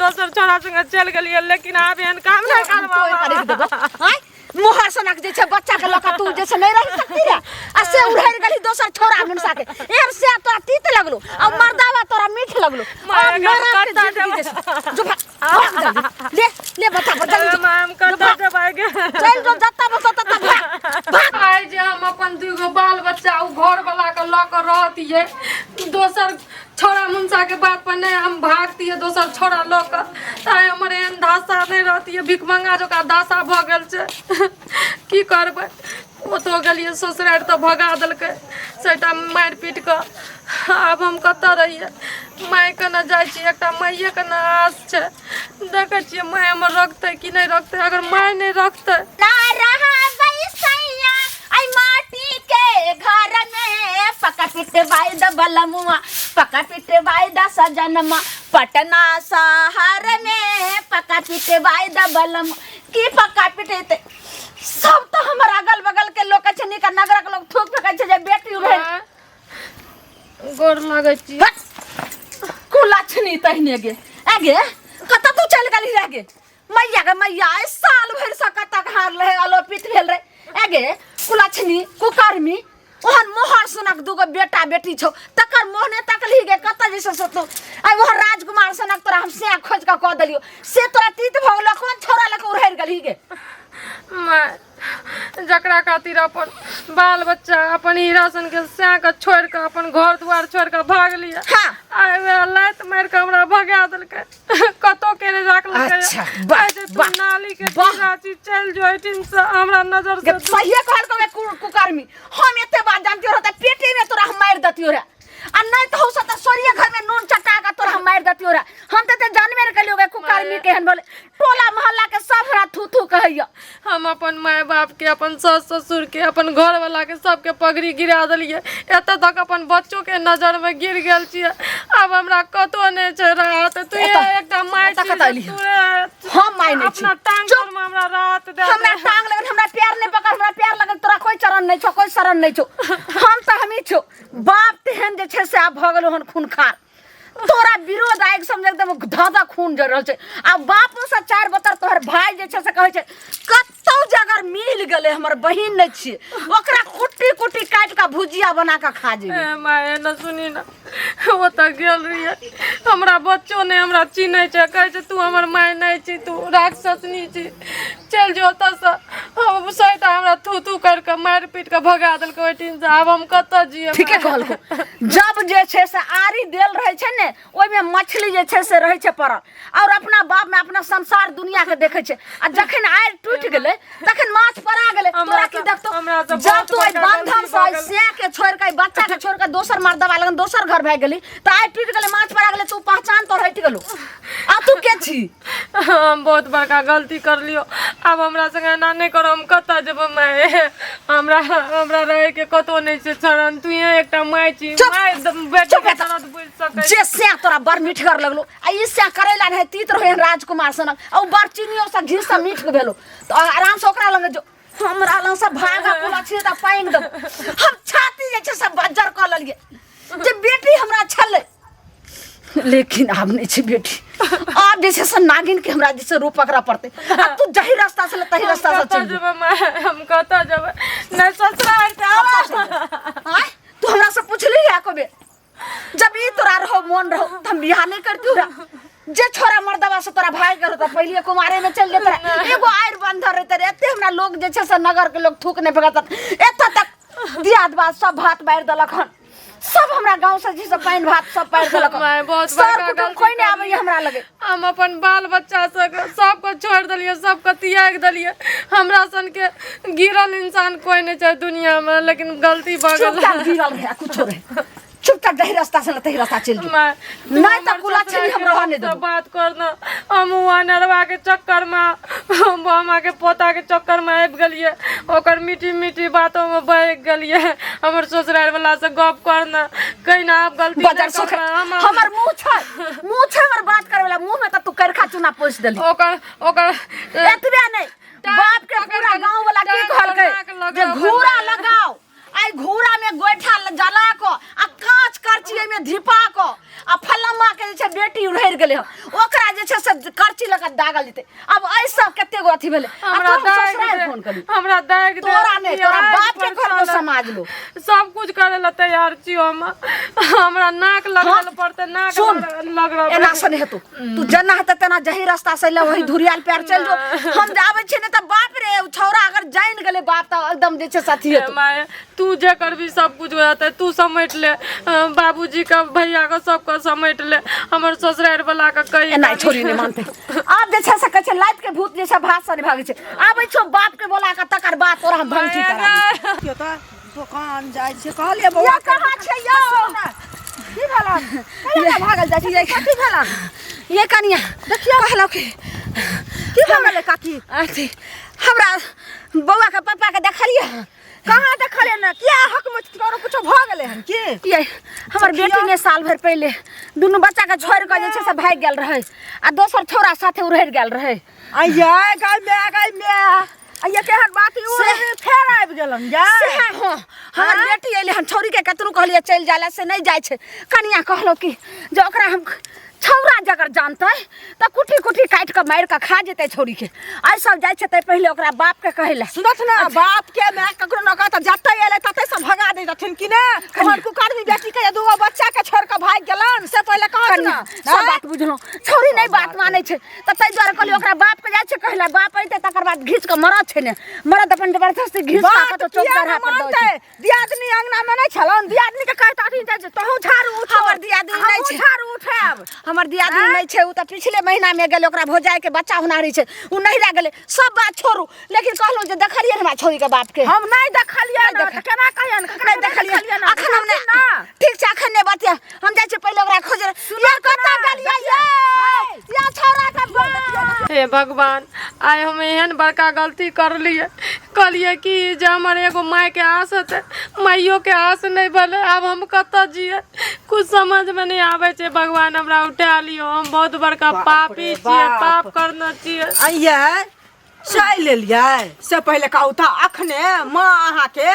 दोसर छोरा संगे चलि गेलियै, लेकिन आब एहन काम नहि करबै। तोड़ि कऽ राखि देबो। आँय, मोहर सनक जे छै बच्चा के लऽ कऽ तू जे छै नहि रहि सकती रे, आ से उड़ैर गेली दोसर छोरा मुनसा के। एहन से तोरा तीत लगलो आ मर्दावा तोरा मीठ लगलो। माय, आब नरक के कतऽ जिंदगी जे छै। जो भाग, भाग जल्दी। ले ले बच्चा पर जल्दी जो। माय, हम कतऽ जेबै गे? चलि जो जतऽ बसो ततऽ, भाग भाग। आइ जे हम अपन दूगो बाल बच्चा ओ घर वाला के लऽ कऽ रहतियै, दोसर छोरा मुनसा के बात पर नहि हम भागतियै दोसर छोरा लऽ कऽ, तऽ आइ हमर एहन दशा नहि रहतियै। भिखमंगा जकाँ दशा भऽ गेल छै। की करबै? ओतऽ गेलियै ससुरारि तऽ भगा देलकै सबटा मारि पीट कऽ। आब हम कतऽ रहियै? माय कने जाइ छियै, एकटा माइए कने आस छै। देखै छियै माय हमर रखतै कि नहि रखतै। अगर माय नहि रखतै ना रहबै सैया ऐ माटी के घर में, पका पिटवाई द बलमुआ, पका पिटवाई द सजनमा पटना शहर में, पका पिटवाई द बलम। की पका पिटेते? सब तो हमर अगल बगल के लोग छै, निका नगर के लोग थूक फेकै छै जे बेटी उड़े। गोर लागै छी। हट! कुलक्षणी तहिने गे, आगे कतऽ तू चलि गेली रे? गे मैया, गे मैया, आइ साल भरि से कतऽ हार रहे, अलोपित भेल रहे। आगे कुलक्षणी कुकर्मी, ओहन मोहर सनक दूगो बेटा बेटी छौ, तकर मोह नहि तकलही गे? कतऽ जे से तू आइ ओहन राजकुमार सनक तोरा हम सैं खोजि कऽ कऽ देलियौ, से तोरा तीत भऽ गेलौ? कोन छौड़ा लऽ कऽ उड़हरि गेलही गे? माय, जकरा खातिर अपन बाल बच्चा, अपन हीरा सन के सैं के छोड़ि कऽ, अपन घर दुआर छोड़ि कऽ भागलियै, आइ वएह लात मारि कऽ हमरा भगा देलकै, कतौ के नहि राखलकै। अच्छा, वाह, कहै छै, तू वाह, नाली के वाह। कीड़ा छी, चलि जो एहिठिन से हमरा नजर से दूर। सहिए कहलकौ गे कुकर्मी। हम एते बात जानतियो रह तऽ पेटे में तोरा हम मारि दतियो रे, आ नहीं तो हो तऽ सोरिये घर में नून चटा के तोरा हम मारि दतियो रे। हम तऽ एते जानबे ने कलियो गे कुकर्मी केहन बोले। टोला मोहल्ला के सब हमरा थू थू कहैया। हम अपन माय बाप के, अपन सास ससुर के, अपन घर वाला के, सबके पगड़ी गिरा देलियै। एतऽ तक अपन बच्चो के नजर में गिर गेल छियै। आब हमरा कतौ नहि छै राहत। तू एकटा माय एतऽ छी कतऽ जे एलिही? तू हम माय नहि छी। अपना टांग चुप। पर में हमरा राहत दे हमरा दे। टांग लगन, हमरा पैर नहीं पकड़। हमरा पैर लगन तोरा कोई चरण नहीं छौ, कोई शरण नहीं छौ। हम तऽ हमही छौ। बाप तेहन जे छै से आब भऽ गेलौ हन खूनखार, तोरा विरोध आगि समझ एकदम धऽ धऽ खून जरि रहल छै। आ बापो से चारि बतर तोहर भाय जे छै से कहै छै, कतौ जे अगर मिल गेलै हमर बहिन नहि छियै, ओकरा कुट्टी कुट्टी काटि कऽ भुजिया बना कऽ खा जेबै। ए माय, एना सुनी ना, ओतऽ गेल रहियै, हमरा बच्चो नहि हमरा चिन्है छै। कहै छै, तू हमर माय नहि छी, तू राक्षसनी छी, चलि जो ओतऽसँ। हम सहिता हमरा थू थू करि कऽ मारि पीट कऽ भगा देलकै ओहिठिनसँ। आब हम कतऽ जियै? ठीके कहलको। जब जे छै से आरी देल रहै छै ने, ओहिमे मछली जे छै से रहै छै पड़ल, और अपना बाप में अपना संसार दुनिया के देखै छै, आ जखन आरि टूटि गेलै तखन माछ पड़ा गेलै। हमरा तोरा की तऽ- देखतौ? हमरा तऽ जब बहुत तू एहि बड़का बंधन गलती से भऽ एहि गेल। सैं के छोड़ि कऽ, एहि बच्चा के छोड़ि कऽ दोसर मर्दबा लगन दोसर घर भागि गेली, तऽ आइ टूटि गेलै, माछ पड़ा गेलै, तू पहचान तोर हटि गेलौ। आ तू के छी? हम बहुत बड़का गलती कर लियो। आब हमरा संगे एना नहि करो। हम कतऽ जेबै माय? हमरा हमरा रहै के कतौ नहि छै शरण। तू एकटा माय छी। चुप! माय बेटी चुप के एतऽ। दर्द बुझि सकै। जे सैं तोरा बड़ मीठगर लगलो, आ ई सैं करैला रहै तीत रहै राजकुमार सनक, आ ओ बड़ चीनियो से घी से मीठ भेलो, तऽ आराम से ओकरा लग जो, हमरा लग से भागा। कुला छियै तऽ पानि देबो। हम छाती जे छै से बज्जर कऽ लेलियै जे बेटी हमरा छलै, लेकिन आब नहि छै बेटी। आब जे छै से नागिन के हमरा जे छै रूप पकड़ऽ पड़तै। आ तू जही रास्ता से तही हम रास्ता से कतऽ चलि जो। जेबै माय? हम कतऽ जेबै? नहि ससुराल से आब। आँय, तू हमरा से पुछली है एको बेर? जब ई तोरा रहो मोन रहो त हम बियाह नहीं करती रहा। जे छोरा मर्दवा से तोरा भाई करो त पहले कुमारे में चल जेत रहे, एगो आयर बंधर रहते रे, एते हमरा लोग जे छै से नगर के लोग थूक नहीं फेंकत। एतऽ तक दियाद बाद सब भात बारि देलक हन, सब हमरा गांव से जे सब पानि भात सब पारि देलक हन। माय, बहुत सर बड़का कुटुम गलती कोई नहीं कर आबैया हमरा लगे। हम अपन बाल बच्चा सबके सबके छोड़ि देलियै, सबके त्यागि देलियै। हमरा सनके गिरल इंसान कोई नहि छै दुनिया में, लेकिन गलती भऽ गेल। चुपचाप गिरल रहे आ कुछो रहे, चुपचाप जही रास्ता से तही रास्ता चलि जो। माय, तू नहीं तऽ हमर कुलक्षणी हम रहऽ नहि ससुरालके देबौ। बात कर न। हम ओ अनरवा के चक्कर में, मामा के पोता के चक्कर में आबि गेलियै, ओकर मीठी मीठी बातों में बहक गेलियै। हमर ससुराल वाला से गप कर न, कहीं ना आब गलती बजर नहि सुख करबै। हम हमर मुंह छै, मुंह छै हमर बात करे वाला? मुंह में तऽ तू करखा चूना पोसि देली। ओकर ओकर एतबे नहि, टांग बाप के पकड़ पूरा के- गांव वाला की टांग कहलकै पर नाक जे लगाओ घूरा अपन। लगाओ, आई घूरा में गोइठा जला को आ कांच करची में धिपा को आ फल्लामा के जे छै बेटी उड़ैर गेलै हन ओकरा जे छै से करची लऽ कऽ दागल जेतै। अब एहि सब कते गो अथी भेलै। आ हमरा तोरा हम दागि ससुरारि दे फोन करी। हमरा दागि दे। तोरा नहि, तोरा आगि बाप के पर घर में चलऽ। समाज लो। सब कुछ करे ला तैयार छी हम। हमरा नाक लगल पड़ते, नाक सुन, लग रहल। एना से नहि हेतौ। तू जेना हेतै तेना जही रास्ता से अयले वही धुरियाल पैर चलि जो। हम जे आबै छियै ने तऽ बाप रे, ओ छौड़ा अगर जानि गेलै बाप तऽ एकदम जे छै से अथी हेतौ। माय, तू जे करबी सब कुछ हो जाते, तू समेट ले बाबूजी के, भैया के, सबके समेट ले, हमर ससुरारि वाला के कही। एना छोरी नहि मानतै। आब जे छै से कहै छै लाइत के भूत जे छै भात से नहि भागै छै। आबै छौ बाप के बोला के तकर बाद तोरा हम भंगठी कराबै। देखियौ तऽ दोकान जाइ छियै कहलियै बौआ। यौ कहाँ छै यौ? की भेलन? कहिया भागल जाइ छियै? कथी भेलन? ये कनिया, देखियौ, कहलहुँ कि की भऽ गेलै काकी? अथी हमरा बौआ के पापा के देखलियै? कहाँ देखलियै ने? किया हक में तोरो कुछो भऽ गेलै हन की? ये हमर बेटी ने साल भरि पहिले दुनू बच्चा के छोड़ि कऽ जे छै से भागि गेल रहै आ दोसर छौड़ा साथे उड़हरि गेल रहै। अइयै गाय माय, गाय माय, अइयै केहन बात ई फेर आबि गेलन गे। सेहे हँ, हमर बेटी अयलै हन। छौड़ी के कतनो कहलियै चलि जाय लए, से नहि जाइ छै। कनिया, कहलहुँ कि जे ओकरा हम छौड़ा जगर जानतै तऽ कुटी कुटी काटि कऽ मारि कऽ खा जेतै छौड़ी के। आइ सब जाइ छै तऽ पहिले ओकरा बाप के कहै लए। सुनत ने, बाप के माय ककरो न कहत, जतै एलै ततै से भगा दै जथिन कि ने? तोहर कुकर्मी बेटी के दूगो बच्चा के छोड़ के भागि गेलन से पहिले कहत कनिया, ने। सब बात बुझलहुँ, छौड़ी नहि बात मानै छै तऽ ताहि दुआरे कहलियै ओकरा बाप के जाइ छै कहै लए। बाप अयतै तकर बाद घीच कऽ मरद छै ने, मरद अपन जबरदस्ती घीच कऽ बात कतौ चौक किया चौराहा ने पर दऽ छै। मानतै? दियादनी अंगना में नहीं छलन, दियादनी के कहताथिन जे तोहू झाड़ू उठो। हमर दियादनी नहीं हमहूँ छै। झाड़ू उठायब। हमर दियादनी नहीं छै, उ तऽ पिछले महीना में गेलै, ओकरा भौजाई के बच्चा होनारी छै, उ नहिरा गेलै। सब बात छोड़ू, लेकिन कहलहुँ जे देखलियै हमरा छौड़ी के बाप के? हम नहीं देखलियै नहि ने, देख- तऽ केना कहियन? ककरा नहि देखलियै ने? अखन हम नहि ना। ठीक छै, अखन नहि बतिया, हम जाइ छियै पहिले ओकरा खोजै लए। या कतऽ गेलियै ये? या छौड़ा के बाप। हे भगवान, आइ हम एहन बड़का गलती करलियै। कहलियै कि जे हमर एगो मायके आस हेतै, माइयोके आस नहि भेलै। आब हम कतऽ जियै, कुछ समझमे नहि आबै छै। भगवान, हमरा उठा लियौ, हम बहुत बड़का बाप पापी रे छियै, बाप। पाप करने छियै। अइयै चलि एलियै से पहिले कहू तऽ, अखने माँ अहाँके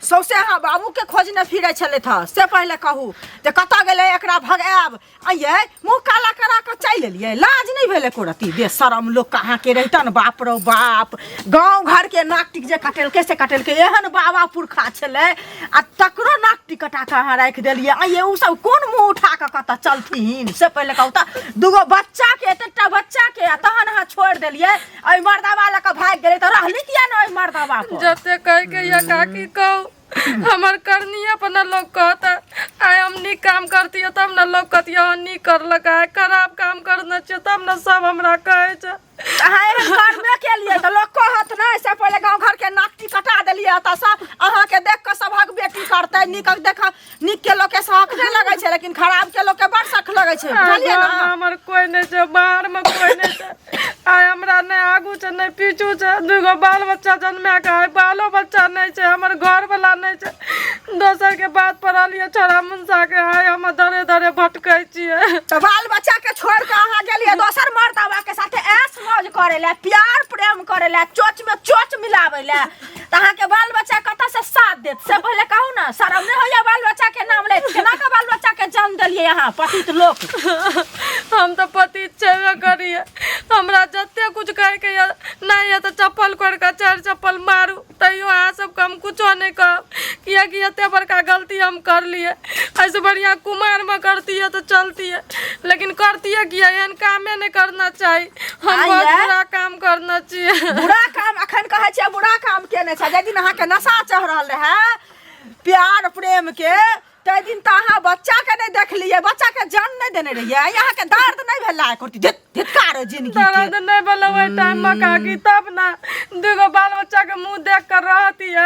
सौंसे अहाँ बाबूके खोजने फिरै छलथि हँ, से पहिले कहू जे कतऽ गेलै, एकरा भगायब। अइयै मुँह काला करा कऽ चलि एलियै, लाज नहि भेल एको रत्ती? बेशरम लोकके अहाँके रहितन, बाप रौ बाप, गाँव घरके नाक टिक जे कटेलकै से कटेलकै, एहन बाबा पुरखा छलै आ तकरो नाक टिक कटा कऽ अहाँ राखि देलियै। अइयै ओ सब कोन मुँह उठा कऽ कतऽ चलथिन से पहिले कहू तऽ? दूगो बच्चाके, एतेकटा बच्चाके आ तहन अहाँ छोड़ि देलियै, एहि मर्दाबा लऽ कऽ भागि गेलै, तऽ रहली किया ने ओहि मर्दाबा पर? जते कहे के ये काकी कहू, हमर करनी पर न लोग कहता। आइ हम नीक काम करतियै तब न लोग कहतियै हँ नीक करलक, आइ खराब काम करने छियै तब न सब हमरा कहै छै। अहाँ एहन कर्मे केलियै तऽ लोक कहत नहि? से पहिले गाँव घरके नाकटी कटा देलियै, तऽ सब अहाँके देख कऽ सभक बेटी करतै। नीक देख, नीक के लोकके शौक नहि लगै छै, लेकिन खराब के लोकके बड़ शौक लगै छै, बुझलियै ने? घरमे हमर कोइ नहि छै, बाहरमे कोइ नहि छै। आइ हमरा नहि आगू छै नहि पीछू छै। दूगो बाल बच्चा जन्मा के आइ बालो बच्चा नहि छै, हमर घरवला नहि छै। दोसरके बात पर रहलियै छोड़ा मुनसाके, आइ हम दरे दरे भटकै छियै। तऽ बाल बच्चा के छोड़ के अहाँ गेलियै दोसर मर्दाबा के साथे ऐश मौज करे ले, प्यार प्रेम करे ले, चोच में चोच मिलावे ले, तऽ अहाँके बाल बच्चा कतऽ से साथ देत से पहिले कहू ने? शरम नहि होइया बाल बच्चा के नाम लैत? केना के बाल बच्चा के जन्म देलियै अहाँ पतित लोक? हम तऽ पति छेबे करियै। हमरा जते कुछ कहैके यऽ नहि यऽ तऽ चप्पल कोड़ि कऽ चारि चप्पल मारू, तैयो अहाँ सबके हम कुछो नहि कहब, किएकि एते बड़का गलती हम करलियै। एहिसँ बढ़िआँ कुमारमे करतियै तऽ चलतियै, लेकिन करतियै किया? एहन कामे नहि करना चाही। हम बहुत आइये? बुरा काम करने छियै। बुरा काम अखन कहै छियै बुरा काम केने छै? जाहि दिन अहाँके नशा चढ़ल रहै प्यार प्रेम के, ताहि दिन तऽ अहाँ बच्चाके नहि देखलियै, बच्चाके जन्म नहि देने रहियै, अहाँके दर्द नहि भेलै एको रत्ती? धिक्कार जिंदगी के। दर्द नहि भेलै ओहि टाइममे काकी, तब ने दूगो बाल बच्चाके मुँह देख कऽ रहतियै,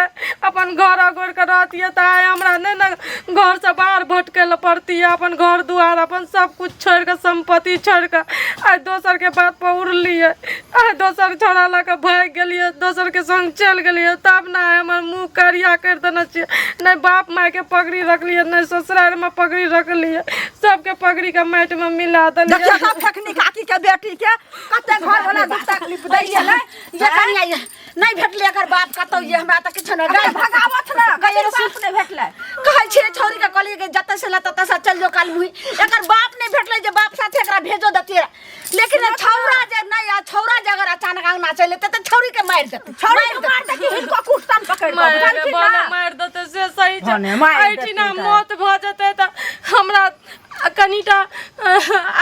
अपन घर अगोरि कऽ रहतियै, तऽ आइ हमरा नहि ने घरसँ बाहर भटकै लए पड़तियै। अपन घर दुआर, अपन सब कुछ छोड़ि कऽ, सम्पत्ति छोड़ि कऽ आइ दोसरके बात पर उड़लियै, आइ दोसर छोड़ा लऽ कऽ भागि गेलियै, दोसरके संग चलि गेलियै, तब ने आइ हमर मुँह करिया करि देने छियै। नहि बाप मायके पगड़ी रखलियै, नहि ससुरारिमे पगड़ी रखलियै, सबके पगड़ीके माटिमे मिला देलियै। देखियौ तऽ फेकनी काकी के बेटी के कते घर वाला दुख तकलीफ दै छलै। ये कनिया, ये नहि भेटलै एकर बाप कतौ ये हमरा तऽ किछु नहि अरे भगावत ना गए कथी बाप नहि भेटलै। कहै छियै छौरी के कहलियै कि जतऽ से ततऽ से चल जो काल मुही एकर बाप नहि भेटलै जे बाप साथे एकरा भेजो देतियै लेकिन छौरा जे नहि आ छौरा जे अगर अचानक अंगना चलि एतै तऽ छौरी के मारि देतै। छौरी के मारि देतै कि हिनको कुटतन पकड़ि कऽ, मारि बुझलखिन भने ना? मारि देतै से सही छै। भने मारि एहिठिना देतै तऽ। मौत भऽ जेतै तऽ हमरा कनिटा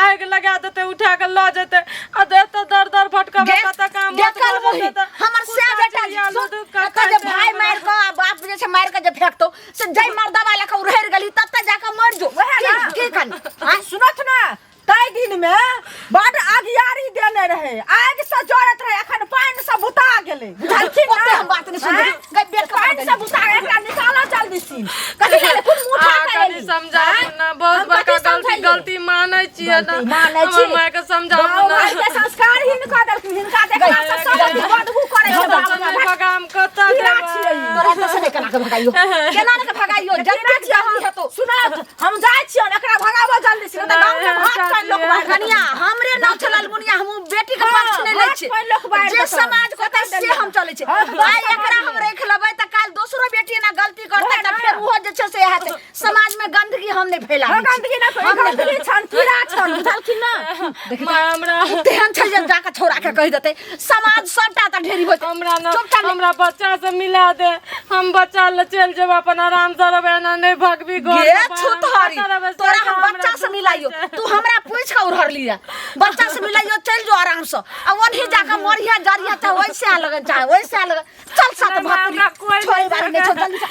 आगि लगा देतै उठा कऽ लऽ जेतै आ एतऽ दर दर भटकबै कतऽ कहाँ मौत देखल भऽ वही जेतै तऽ हमर कुत्ता से बेटा चिड़िया सुन, लुधुक कऽ एतऽ जे खाइ छै भाय हमरा। मारि कऽ आ बाप जे छै मारि कऽ जे फेकतौ से जै मर्दवा लऽ कऽ उड़हरि गेली ततऽ जाकऽ मरि जो। वएह की ना। की कनी आ सुनत ना ताहि दिन में बड आगियारी देने रहे आगि से जरत रहे अखन पानि से बुता गेलै बुझलखिन ओते ना हम बात नहि सुनबै। आँय? गै, बेर कऽ पानि से बुता गेल, एकरा निकालऽ जल्दी सीन कथी भेलै कोन मुँह उठा आ कऽ कनि एली? समझाबू आँय? ना बहुत हम बड़का कथी गलती समझैयै? गलती मानै छियै ना गलती मानै हमर छी। माय के समझाबू गाँव ना घरके संस्कार हिनका देलखिन हिनका देखला से सब बदबू करै छै कतऽ नहि भगाम कतऽ कीड़ा देबै? छियै ई। तोरा एतऽ से नहि केना के भगाइयो केना के भगाइयो जते जतेक जल्दी हेतौ। सुनत हम जाइ छियन एकरा भगाबो जल्दी से नहि तऽ गाँव के भात पानि लोक बाहर कनिया हमरे नाम छलल मुनिया हम बेटी के हाँ, पक्ष नहि लै भात छी पानि लोक बाहर जे देतन। समाज कहतै से से हम चलै छी। हाँ, आइ एकरा हम राखि लेबै तऽ काल्हि दोसरो बेटी एना गलती करतै वएह तऽ ना। फेर ओहो जे छै से हेतै। समाज में गंदगी हम नहि फैलाबै हाँ, छी। गंदगी ना फैल- गंदगी छन कीड़ा छन बुझलखिन ना। माय हमरा तेहन छै जे जाके छौड़ा के कहि देतै समाज सबटा तऽ ढेरी होतै। हमरा न चुपचाप हमरा बच्चा से मिला दे हम बच्चा ले चलि जेब अपन आराम से रहबै एना नहि भगबी घर गे से बाहर, हम छुतहरी कतऽ रहबै? तोरा सभटा हम हमरा बच्चा से दुख मिलाइयो छै। तू हमरा पूछि के उड़हरलियै बच्चा से मिलाइयो चलि जो आराम से आ ओनही जाके मरिहे जरिहे चाहे ओइसे आ लगन चाहे ओइसे आ लगन चल सात नहि, भातरी हमरा कोइ छोड़े नहि बारी नहि छौ जल्दी चल।